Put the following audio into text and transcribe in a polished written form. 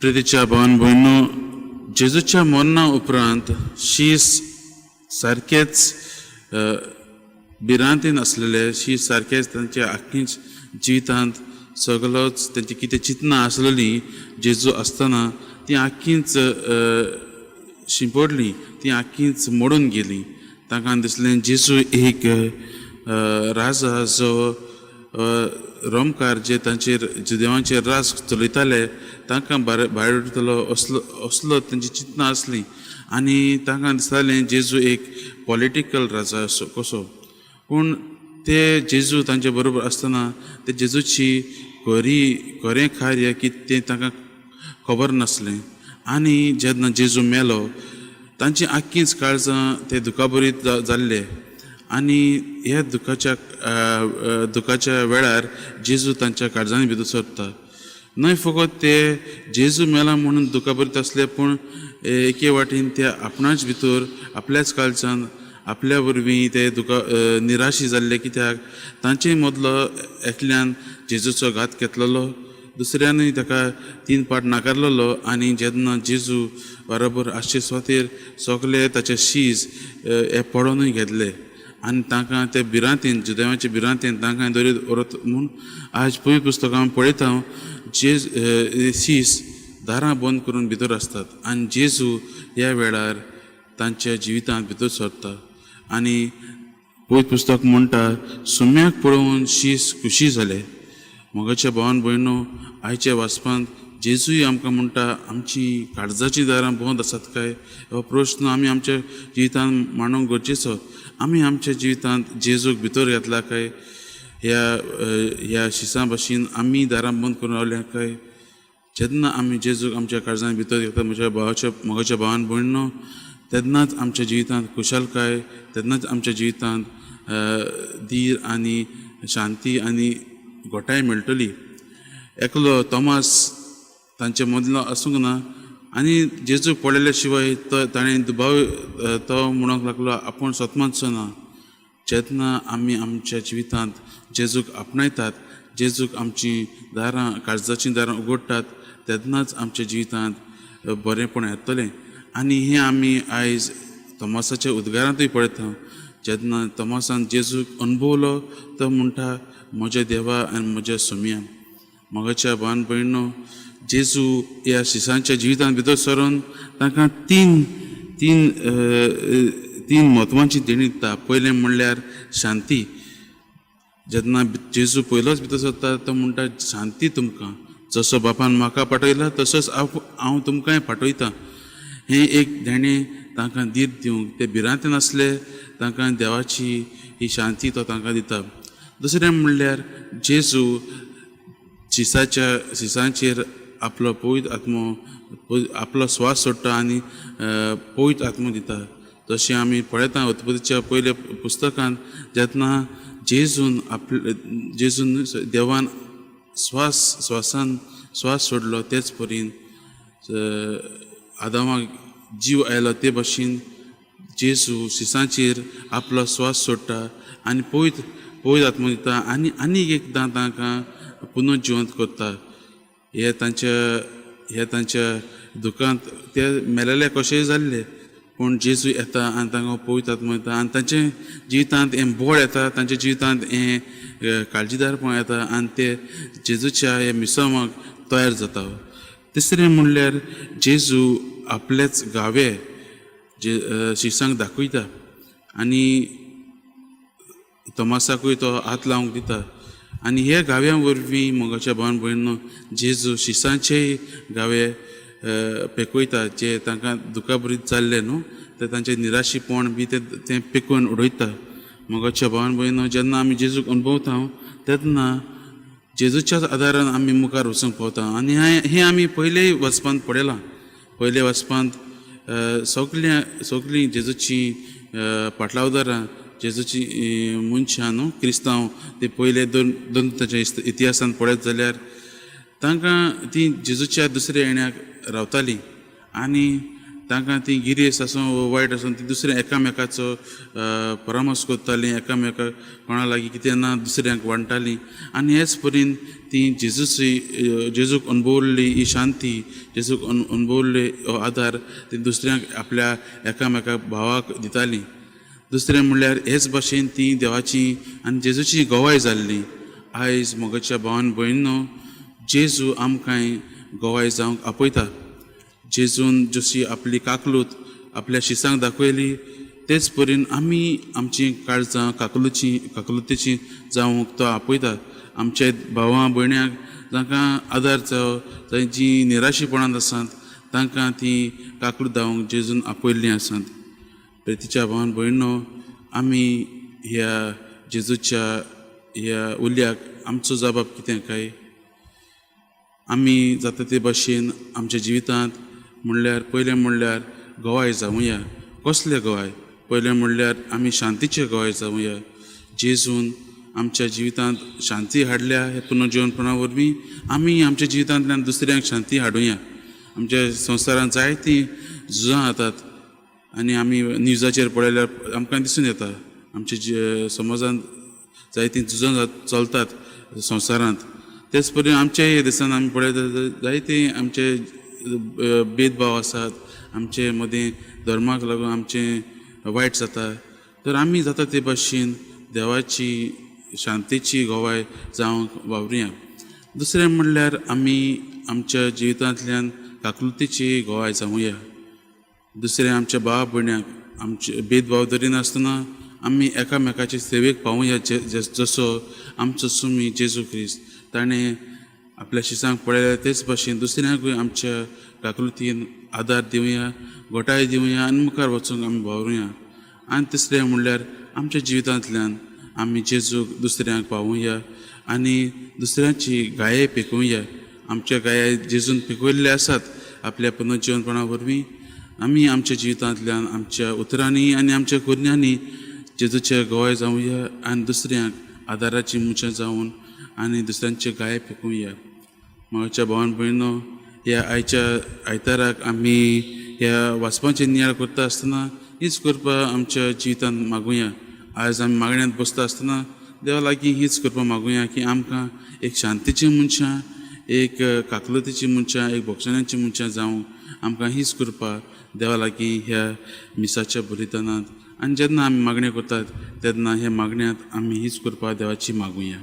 प्रितीच्या भावान भयणो, जेजूच्या मरणा उपरांत शीस सारकेच भिरांतीन आसलेले. शीस सारकेच तांच्या आख्खीच जिवितांत सगलोच तेंची कितें चिंतनां आसलेलीं जेजू आसतना, ती आख्खीच शिंपडली, ती आख्खीच मोडून गेली. तांकां दिसलें जेजू एक राजा जो रोमकार जे तांचेर जुदेवांचेर राज चलयताले तांकां भायर उरतलो, असलो असलो तेंची चिंतनां आसलीं. आनी तांकां दिसतालें जेजू एक पॉलिटिकल राजा असो कसो. पूण ते जेजू तांचे बरोबर आसतना ते जेजूची खरी खरें कार्य कितें तें तांकां खबर नासलें. आनी जेन्ना जेजू मेलो, तांची आख्खीच काळजां ते दुखाबरीत जाल्ले. आनी ह्या दुखाच्या दुखाच्या वेळार जेजू तांच्या काळजांनी भितर सरता. न्हय फकत ते जेजू मेला म्हणून दुखाबरीत आसले, पूण एके वाटेन ते आपणाच भितर आपल्याच काळजान आपल्या वरवीं ते दुखा निराशी जाल्ले, कित्याक तांचे मदलो एकल्यान जेजूचो घात घेतलेलो, दुसऱ्यानूय ताका तीन पाट नाकारलेलो. आनी जेन्ना जेजू बरोबर आसचे सुवातेर सगले ताचे शीज हे पडोनूय घेतले आनी तांकां ते भिरांतीन, जुदेवाचे भिरांतीन तांकां दरीत व्हरत म्हूण आज पयलीं पुस्तकां पळयता, जेज शीस दारां बंद करून भितर आसतात आनी जेजू ह्या वेळार तांच्या जिवितांत भितर सरता. आनी पवित्र पुस्तक म्हणटा, सुम्याक पळोवन शीस खुशी जाले. मोगाच्या भावान भयणो, आयच्या वाचपांत जेजूय आमकां म्हणटा, आमची काळजाचीं दारां बंद आसात काय? हो प्रस्न आमी आमच्या जिवितांत मांडूंक गरजेचो. आमी आमच्या जिवितांत जेजूक भितर घेतला काय? ह्या ह्या शिसां भाशेन आमी दारां बंद करून रावल्या काय? जेन्ना आमी जेजूक आमच्या काळजांत भितर घेता, म्हज्या भावाच्या मोगाच्या भावान भयणो, तेन्नाच आमच्या जिवितांत खुशालकाय, तेन्नाच आमच्या जिवितांत धीर आनी शांती आनी घटाय मेळटली. एकलो तोमास तांचे मदलो आसूंक ना आनी जेजूक पळयल्या शिवाय तो ताणें दुबाव, तो म्हणूंक लागलो आपूण सतमानचो ना. जेन्ना आमी आमच्या जिवितांत जेजूक आपणायतात, जेजूक आमची दारां काळजाचीं दारां उगडटात, तेन्नाच आमच्या जिवितांत बरेंपण येतलें. आनी हें आमी आयज तोमासाच्या उद्गारांतूय पळयता. जेन्ना तोमासान जेजूक अणभवलो, तो म्हणटा, म्हज्या देवा आनी म्हज्या सोम्या. मोगाच्या भावान भयणो, जेजू ह्या शिसांच्या जिवितांत भितर सरून तांकां तीन तीन तीन म्हत्वाची देणी दिता. पयलें म्हणल्यार शांती. जेन्ना जेजू पयलोच भितर सरता, तो म्हणटा, शांती तुमकां, जसो बापान म्हाका पाठयला तसोच हांव तुमकांय पाठयतां. हें एक देणें तांकां धीर दिवंक, ते भिरांतेन आसले, तांकां देवाची ही शांती तो तांकां दिता. दुसरें म्हणल्यार जेजू शिसाच्या शिसांचेर आपलो पवित्र आत्मो, आपलो स्वास सोडटा आनी पवित्र आत्मो दिता. जशें आमी पळयता उत्पत्तीच्या पयल्या पुस्तकांत, जेन्ना जेजून आपले जेजून देवान स्वास स्वासान स्वास सोडलो, तेच परीन आदामाक जीव आयलो, ते भाशेन जेजू शिसांचेर आपलो स्वास सोडटा आनी पवित्र पवित्र आत्मो दिता आनी आनीक एकदां तांकां पुनः जिवंत करता. हे तांच्या दुखांत ते मेलेले कशेय जाल्ले, पूण जेजू येता आनी तांकां पवित्र आत्मो दिता आनी तांच्या जिवितांत हें बळ येता, तांच्या जिवितांत हें काळजीदारपण येता आनी ते जेजूच्या हे मिसमाक तयार जाता. तिसरें म्हणल्यार जेजू आपलेच घावे जे शिसांक दाखयता आनी तोमासाकूय तो हात लावंक दिता. आनी ह्या घाव्यां वरवीं, मोगाच्या भावान भयणो, जेजू शिसांचेय घावे पेकयता. जे तांकां दुखाभरीत जाल्ले न्हू, ते तांचे निराशीपण बी ते तें पेकोवन उडयता. मोगाच्या भावान भयणो, जेन्ना आमी जेजूक अणभवता तेन्ना जेजूच्याच आदारान आमी मुखार वचूंक पावता. आनी हें आमी पयलेय वचपांत पळयलां. पयले वचपांत सगल्या सगळीं जेजूची पाटलावदारां, जेजूची मनशां न्हू, क्रिस्तांव, ते पयले दोन दोन ताच्या इतिहासान पळयत जाल्यार तांकां ती जेजूच्या दुसऱ्या येण्याक रावतालीं आनी तांकां ती गिरेस्त आसूं वायट आसूं ती दुसऱ्या एकामेकाचो परामर्श करतालीं, एकामेकाक कोणा लागीं कितें ना दुसऱ्यांक वांट्टालीं. आनी हेच परीन ती जेजूची जेजूक अणभवल्ली ही शांती, जेजूक अणभवल्ली हो आदार ती दुसऱ्यांक आपल्या एकामेका भावाक दितालीं. दुसरें म्हणल्यार हेच भाशेन ती देवाची आनी जेजूची गवाय जाल्ली. आयज मोगाच्या भावान भयणीनो, जेजू आमकां गवाय जावंक आपयता. जेजून जशी आपली काकलूत आपल्या शिसांक दाखयली तेच परीन आमी आमची काळजां काकलुची काकलुतीची जावंक तो आपयता. आमच्या भावां भयण्यांक जांकां आदार जावो, जांची निराशीपणांत आसात तांकां ती काकलूत दावंक जेजून आपयल्लीं आसात. प्रितीच्या भावान भयणो, आमी ह्या जेजूच्या ह्या उल्याक आमचो जबाब कितें काय? आमी जाता ते भाशेन आमच्या जिवितांत म्हणल्यार पयलें म्हणल्यार गवाय जावया. कसले गवाय? पयलें म्हणल्यार आमी शांतीचे गवाय जावया. जेजून आमच्या जिवितांत शांती हाडल्या हे पुनर्जिवनपणा वरवीं आमी आमच्या जिवितांतल्यान दुसऱ्यांक शांती हाडुया. आमच्या संवसारांत जायतीं झुजां जातात आनी आमी न्यूजाचेर पळयल्यार आमकां दिसून येता आमच्या समाजांत जायतीं झुजां चलतात संवसारांत. तेच परी आमच्याय देशांत आमी पळयता जायते आमचे भेदभाव आसात, आमचे मदीं धर्माक लागून आमचें वायट जाता. तर आमी जाता ते भाशेन देवाची शांतीची गवाय जावंक वावरुया. दुसरें म्हणल्यार आमी आमच्या जिवितांतल्यान काकलुतीची गवाय जावया. दुसरें आमच्या भाव भयण्यांक आमचे भेदभाव धरिनासतना आमी एकामेकाचे सेवेक पावुया. जसो आमचो सुमी जेजू क्रिस्त ताणें आपल्या शिसांक पळयल्या तेच भाशेन दुसऱ्यांकूय आमच्या काकलुतीन आदार दिवया, घटाय दिवया आनी मुखार वचूंक आमी वावरुया. आनी तिसरें म्हणल्यार आमच्या जिवितांतल्यान आमी जेजूक दुसऱ्यांक पावुया आनी दुसऱ्यांची गाये पिकोवया. आमच्या गाये जेजून पिकयल्ले आसात आपल्या पुनर्जिवनपणा वरवीं. आमी आमच्या जिवितांतल्यान आमच्या उतरांनी आनी आमच्या करण्यांनी जेजूचे गवाय जावया आनी दुसऱ्यांक आदाराची मनशां जावन आनी दुसऱ्यांचे गाये पिकोवया. म्हज्या भावान भयणो, ह्या आयच्या आयताराक आमी ह्या वाचपाचें नियाळ करता आसतना हीच कृपा आमच्या जिवितांत मागुया. आयज आमी मागण्यांत बसता आसतना देवा लागीं हीच कृपा मागुया की आमकां एक शांतीची मनशां, एक काकलुतीची मनशां, एक भोगसण्याची मनशां जावं आमकां हीच कृपा देवा लागीं ह्या मिसाच्या बलिदानांत आनी जेन्ना आमी मागण्यो करतात तेन्ना ह्या मागण्यांत आमी हीच कृपा देवाची मागुया.